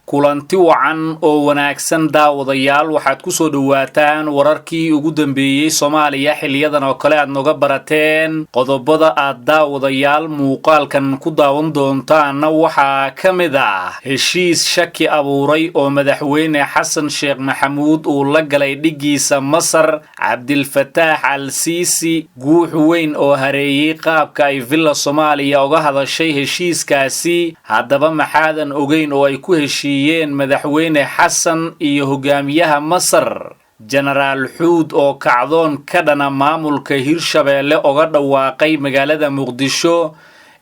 Kulanti wacan oo wanaagsan, daawadayaal. Waxaad ku soo dhowaataan wararkii ugu dambeeyey Soomaaliya, xiliyadan oo kale aad noga barateen. Qodobada aad, daawadayaal, muuqaalkan ku daawan doontaanna waxaa ka mid ah heshiis shaki abuuray oo Madaxweyne Xasan Sheekh Maxamuud uu la galay dhiggiisa Masar, Cabdilfataax Al Siisi, guux weyn oo hareeyey qaabka ay Villa Soomaaliya uga hadashay heshiiskaasi. Haddaba, maxaadan ogeyn oo ay ku heshiiyeen Madaxweyne Xasan iyo hogaamiyaha Masar? Jenaraal Xuud oo kacdoon ka dhana maamulka Hirshabeelle oga dhawaaqay magaalada Muqdisho,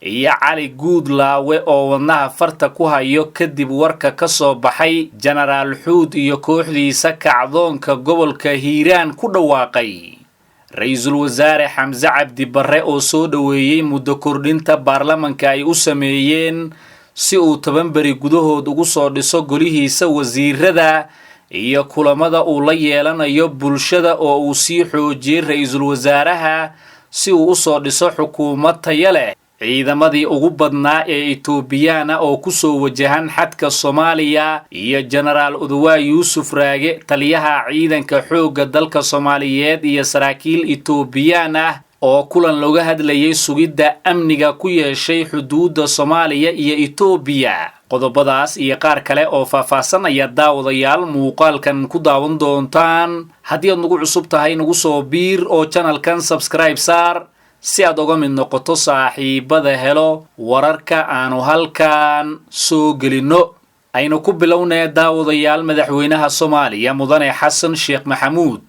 iyo Cali Guudlaawe oo wadnaha farta ku hayo kadib warka ka soo baxay Jenaraal Xuud iyo kooxdiisa kacdoonka gobolka Hiiraan ku dhawaaqay. Ra-iisul Wasaare Xamse Cabdi Barre oo soo dhoweeyey muddo kordhinta baarlamanka ay u sameeyeen si uu 10 beri gudahood ugu soo dhiso golihiisa wasiirada, iyo kulamada uu la yeelanayo bulshada oo uu sii xoojiyey ra-iisul wasaaraha si uu usoo dhiso xukuumad taya leh. Ciidamadii ugu badnaa ee Etoobiyaana oo kusoo wajahan xadka Soomaaliya, iyo Jenaraal Odowaa Yuusuf Raage, taliyaha ciidanka xoogga dalka Soomaaliyeed, iyo saraakiil Etoobiyaan ah oo kulan looga hadlayay sugidda amniga ku yeeshay xuduudda Soomaaliya iyo Etoobiya. Qodobadaas iyo qaar kale oo faahfaahsan ayaa, daawadayaal, muuqaalkan ku daawan doontaan. Haddii aad nagu cusub tahay, nagu soo biir oo channelkan subscribe saar si aad uga mid noqoto saaxiibada helo wararka aanu halkan soo gelinno. Aynu ku bilownee, daawadayaal, madaxweynaha Soomaaliya, Mudane Xasan Sheekh Maxamuud,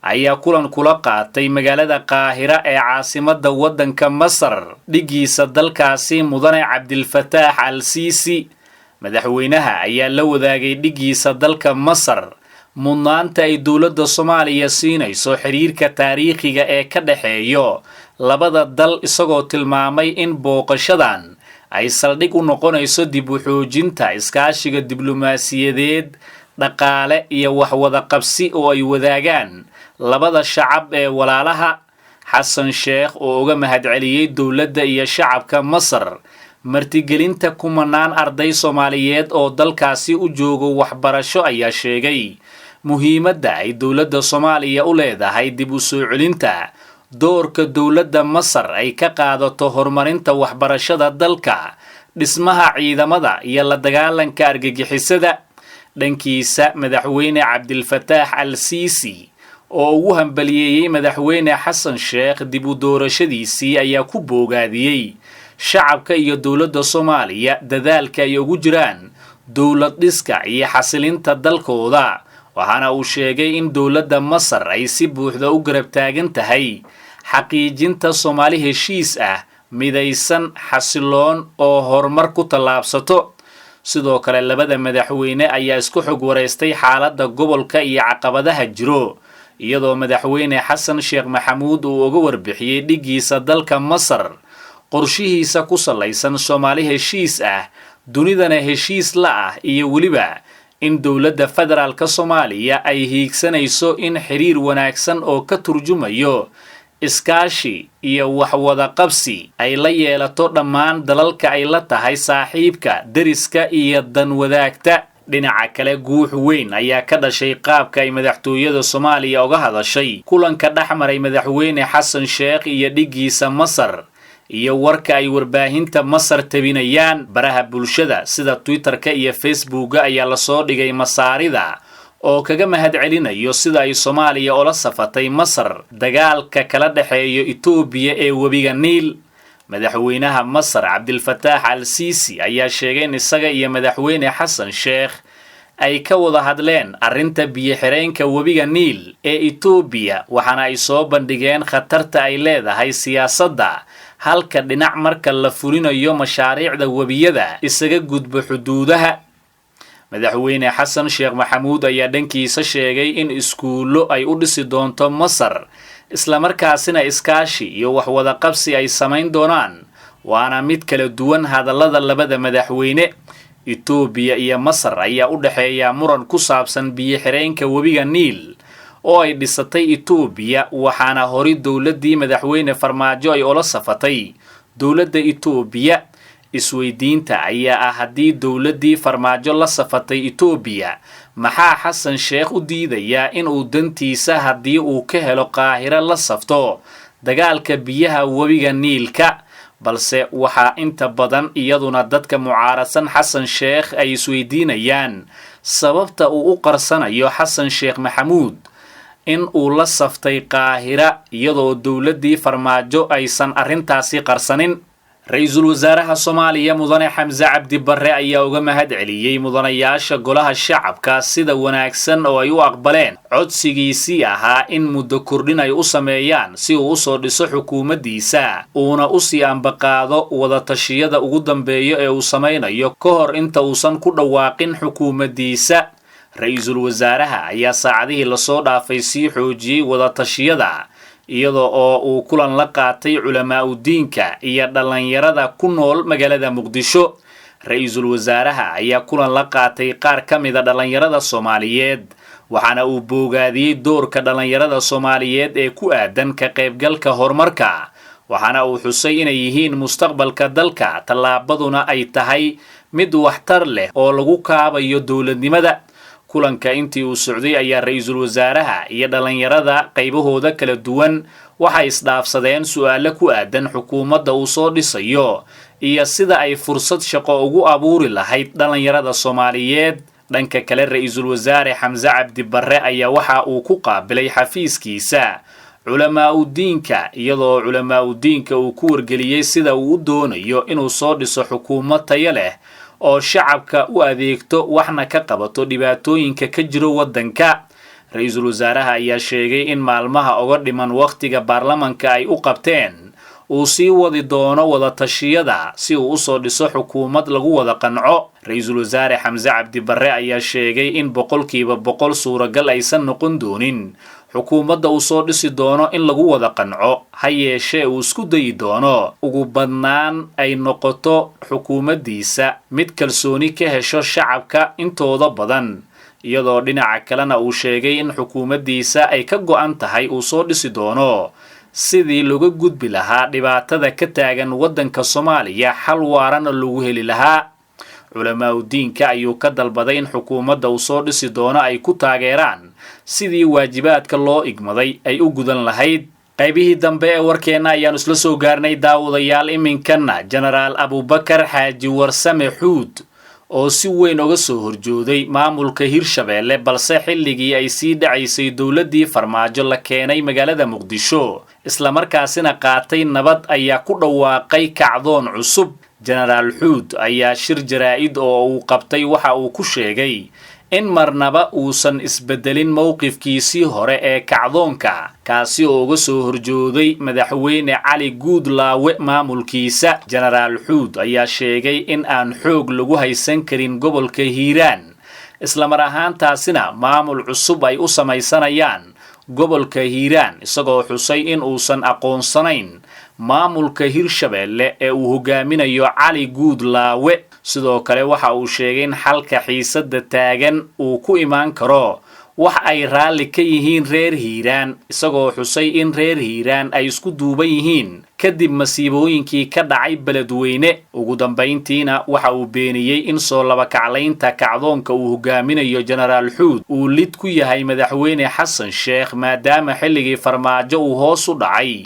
ayaa kulan kula qaatay magaalada Qaahira ee caasimadda waddanka Masar dhiggiisa dalkaasi, Mudane Cabdilfataax Al Siisi. Madaxweynaha ayaa la wadaagay dhiggiisa dalka Masar mudnaanta ay dowladda Soomaaliya siinayso xiriirka taariikhiga ee ka dhexeeyo labada dal, isagoo tilmaamay in booqashadan ay saldhig u noqonayso dib u xoojinta iskaashiga diblomaasiyadeed, dhaqaale iyo waxwada qabsi oo ay wadaagaan labada shacab ee walaalaha. Xasan Sheekh oo uga mahadceliyey dowladda iyo shacabka Masar martigelinta kumanaan arday Soomaaliyeed oo dalkaasi u joogo waxbarasho ayaa sheegay muhiimadda ay dowladda Soomaaliya u leedahay dib u soo celinta doorka dowladda Masar ay ka qaadato horumarinta waxbarashada dalka, dhismaha ciidamada iyo la dagaalanka argagixisada. Dhankiisa, Madaxweyne Cabdilfataax Al Siisi oo ugu hambaliyeeyey Madaxweyne Xasan Sheekh dib u doorashadiisii ayaa ku boogaadiyey shacabka iyo dowladda Soomaaliya dadaalka ay ugu jiraan dowlad dhiska iyo xasilinta dalkooda, waxaana uu sheegay in dowladda Masar ay si buuxda u garab taagan tahay xaqiijinta Soomaali heshiis ah, midaysan, xasiloon oo horumar ku tallaabsato. Sidoo kale, labada madaxweyne ayaa isku xog wareystay xaaladda gobolka iyo caqabadaha jiro, iyadoo Madaxweyne Xasan Sheekh Maxamuud uu uga warbixiyey dhiggiisa dalka Masar qorshihiisa ku salaysan Soomaali heshiis ah, dunidana heshiis la ah, iyo weliba in dowladda federaalka Soomaaliya ay hiigsanayso in xiriir wanaagsan oo ka turjumayo iskaashi iyo waxwada qabsi ay la yeelato dhammaan dalalka ay la tahay saaxiibka, deriska iyo dan wadaagta. Dhinaca kale, guux weyn ayaa ka dhashay qaabka ay madaxtooyada Soomaaliya uga hadashay kulanka dhex maray Madaxweyne Xasan Sheekh iyo dhiggiisa Masar, iyo warka ay warbaahinta Masar tabinayaan. Baraha bulshada sida Twitterka iyo Facebooka ayaa lasoo dhigay Masaarida oo kaga mahadcelinayo sida ay Soomaaliya ula safatay Masar dagaalka kala dhexeeyo Etoobiya ee webiga Niil. Madaxweynaha Masar, Cabdilfataax Al Siisi, ayaa sheegay in isaga iyo Madaxweyne Xasan Sheekh ay ka wada hadleen arrinta biyo-xireenka webiga Niil ee Etoobiya, waxaana ay soo bandhigeen khatarta ay leedahay siyaasadda halka dhinac marka la fulinayo mashaariicda webiyada isaga gudbo xuduudaha. Madaxweyne Xasan Sheekh Maxamuud ayaa dhankiisa sheegay in iskuullo ay u dhisi doonto Masar, islamarkaasina iskaashi iyo waxwada qabsi ay samayn doonaan, waana mid kala duwan hadallada labada madaxweyne. Etoobiya iyo Masar ayaa u dhexeeya muran ku saabsan biyo-xireenka webiga Niil oo ay dhisatay Etoobiya, waxaana horay dowladdii Madaxweyne Farmaajo ay ula safatay dowladda Etoobiya. Isweydiinta ayaa ah, haddii dowladdii Farmaajo la safatay Itoobiya, maxaa Xasan Sheekh u diidayaa inuu dantiisa haddii uu ka helo Qaahiro la safto dagaalka biyaha webiga Niilka? Balse waxaa inta badan iyaduna dadka mucaaradsan Xasan Sheekh ay isweydiinayaan sababta uu u qarsanayo Xasan Sheekh Maxamuud in uu la saftay Qaahira, iyadoo dowladdii Farmaajo aysan arrintaasi qarsanin. Ra-iisul wasaaraha Soomaaliya Mudane Xamse Cabdi Barre ayaa uga mahad celiyey mudanayaasha Golaha Shacabka sida wanaagsan oo ay u aqbaleen codsigiisii ahaa in muddo kordhin ay u sameeyaan si uu usoo dhiso xukuumaddiisa, uuna usii ambaqaado wadatashyada ugu dambeeya ee uu samaynayo ka hor inta uusan ku dhawaaqin xukuumaddiisa. Ra-iisul wasaaraha ayaa saacadihii lasoo dhaafay sii xoojiyey wadatashyada, iyada oo uu kulan la qaatay culamaa-udiinka iyo dhallinyarada ku nool magaalada Muqdisho. Ra-iisul wasaaraha ayaa kulan la qaatay qaar ka mida dhallinyarada Soomaaliyeed, waxaana uu boogaadiyey doorka dhallinyarada Soomaaliyeed ee ku aadan ka qaybgalka horumarka, waxaana uu xusay inay yihiin mustaqbalka dalka, tallaabaduna ay tahay mid waxtar leh oo lagu kaabayo dowladnimada. Kulanka intii uu socday ayaa ra-iisul wasaaraha iyo dhallinyarada qaybahooda kala duwan waxay isdhaafsadeen su-aalo ku aadan xukuumadda uu soo dhisayo iyo sida ay fursad shaqo ugu abuuri lahayd dhallinyarada Soomaaliyeed. Dhanka kale, ra-iisul wasaare Xamse Cabdi Barre ayaa waxa uu ku qaabilay xafiiskiisa culamaa-udiinka, iyadoo culamaa-udiinka uu ku wargeliyey sida uu u doonayo inuu soo dhiso xukuumad tayo leh oo shacabka u adeegto, waxna ka qabato dhibaatooyinka ka jiro waddanka. Ra-iisul wasaaraha ayaa sheegay in maalmaha uga dhiman wakhtiga baarlamanka ay u qabteen uu sii wadi doono wadatashyada si uu usoo dhiso xukuumad lagu wada qanco. Ra-iisul wasaare Xamse Cabdi Barre ayaa sheegay in 100% suuragal aysan noqon doonin xukuumadda uu soo dhisi doono in lagu wada qanco, ha yeeshee uu isku dayi doono ugu badnaan ay noqoto xukuumaddiisa mid kalsooni ka hesho shacabka intooda badan, iyadoo dhinaca kalena uu sheegay in xukuumaddiisa ay ka go'an tahay uu soo dhisi doono sidii looga gudbi lahaa dhibaatada ka taagan waddanka Soomaaliya, xal waarana lagu heli lahaa. Culamaa-udiinka ayuu ka dalbaday in xukuumadda uu soo dhisi doono ay ku taageeraan sidii waajibaadka loo igmaday ay u gudan lahayd. Qaybihii dambe ee warkeenna ayaanu isla soo gaarnay, daawadayaal. Iminkanna, Jenaraal Abubakar Xaaji Warsame Xuud oo si weyn uga soo horjooday maamulka Hirshabeelle, balse xilligii ay sii dhacaysay dowladdii Farmaajo la keenay magaalada Muqdisho, islamarkaasina qaatay nabad, ayaa ku dhawaaqay kacdoon cusub. Jenaraal Xuud ayaa shir jaraa-id oo uu qabtay waxa uu ku sheegay in marnaba uusan isbedelin mowqifkiisii hore ee kacdoonka, kaasi oo uga soo horjooday Madaxweyne Cali Guudlaawe maamulkiisa. Jenaraal Xuud ayaa sheegay in aan xoog lagu haysan karin gobolka Hiiraan, islamar ahaantaasina maamul cusub ay u samaysanayaan gobolka Hiiraan, isagoo xusay in uusan aqoonsanayn maamulka Hirshabeelle ee uu hogaaminayo Cali Guudlaawe. Sidoo kale waxa uu sheegay in xalka xiisadda taagan uu ku imaan karo wax ay raalli ka yihiin reer Hiiraan, isagoo xusay in reer Hiiraan ay isku duuban yihiin kadib masiibooyinkii ka dhacay Beledweyne. Ugu dambayntiina waxa uu beeniyey in soo labakaclaynta kacdoonka uu hogaaminayo Jenaraal Xuud uu lid ku yahay Madaxweyne Xasan Sheekh, maadaama xilligii Farmaajo uu hoos u dhacay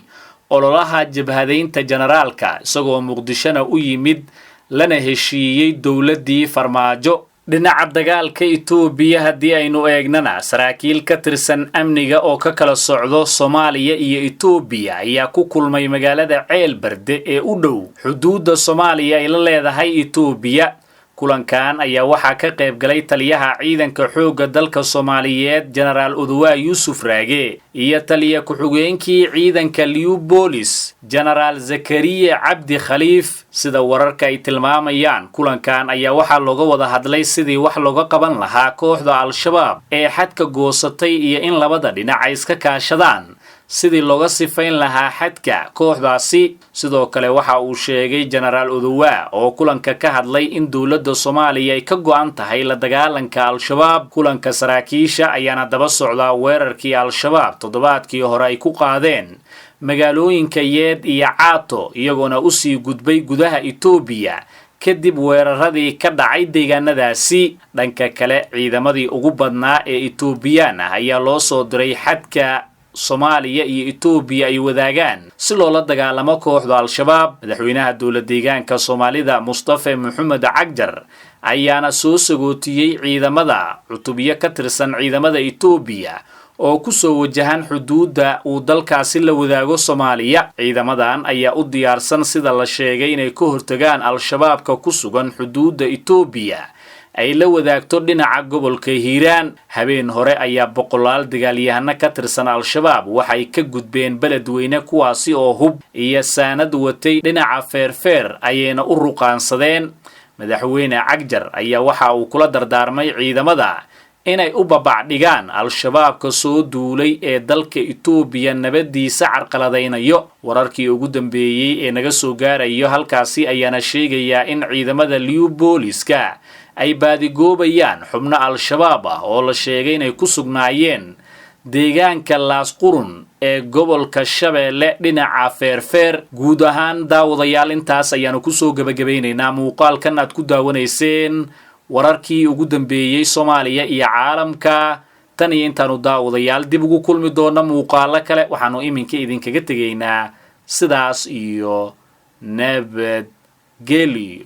ololaha jabhadaynta jenaraalka, isagoo Muqdishona u yimid lana heshiiyey dowladdii Farmaajo. Dhinaca dagaalka Itoobiya haddii aynu eegnana, saraakiil ka tirsan amniga oo ka kala socdo Soomaaliya iyo Itoobiya ayaa ku kulmay magaalada Ceel Berde ee u dhow xuduudda Soomaaliya ay la leedahay Itoobiya. Kulankan ayaa waxaa ka qayb galay taliyaha ciidanka xoogga dalka Soomaaliyeed Jenaraal Oduwaa Yuusuf Raage iyo taliya ku-xigeenkii ciidanka Liubolis Jenaraal Zakariya Cabdi Khaliif. Sida wararka ay tilmaamayaan, kulankan ayaa waxaa looga wada hadlay sidii wax looga qaban lahaa kooxda Al-Shabaab ee xadka goosatay iyo in labada dhinac ay iska kaashadaan sidii looga sifayn lahaa xadka kooxdaasi. Sidoo kale waxa uu sheegay Jenaraal Oduwaa oo kulanka ka hadlay in dowladda Soomaaliya ay ka go'an tahay la dagaalanka Al-Shabaab. Kulanka saraakiisha ayaana daba socdaa weerarkii Al-Shabaab toddobaadkii hore ay ku qaadeen magaalooyinka Yeed iyo Caato, iyagoona usii gudbay gudaha Itoobiya. Kadib weeraradii ka dhacay deegaanadaasi, dhanka kale ciidamadii ugu badnaa ee Etoobiyaan ah ayaa loo soo diray xadka Soomaaliya iyo Etoobiya ay wadaagaan si loola dagaalamo kooxda Al-Shabaab. Madaxweynaha dowla deegaanka Soomaalida Mustafe Maxamed Cagjar ayaana soo sagootiyey ciidamada cutubyo ka tirsan ciidamada Etoobiya oo kusoo wajahan xuduudda uu dalkaasi la wadaago Soomaaliya. Ciidamadan ayaa u diyaarsan, sida la sheegay, inay ka hortagaan Al-Shabaabka ku sugan xuduudda Etoobiya ay la wadaagto dhinaca gobolka Hiiraan. Habeen hore ayaa boqolaal dagaalyahano ka tirsan Al-Shabaab waxay ka gudbeen Beledweyne, kuwaasi oo hub iyo saanad watay. Dhinaca Feerfeer ayayna u ruqaansadeen. Madaxweyne Cagjar ayaa waxa uu kula dardaarmay ciidamada inay u babacdhigaan Al-Shabaabka soo duulay ee dalka Etoobiya nabadiisa carqaladaynayo. Wararkii ugu dambeeyey ee naga soo gaarayo halkaasi ayaana sheegayaa in ciidamada Liubooliska ay baadigoobayaan xubno Al-Shabaab ah oo la sheegay inay ku sugnaayeen deegaanka Laasqurun ee gobolka Shabeelle dhinaca Feerfeer. Guud ahaan, daawadayaal, intaas ayaanu kusoo gebagabaynaynaa muuqaalkan aad ku daawanayseen wararkii ugu dambeeyey Soomaaliya iyo caalamka. Tan iyo intaanu, daawadayaal, dib ugu kulmi doonno muuqaalo kale, waxaanu iminka idinkaga tegaynaa sidaas iyo nabadgelyo.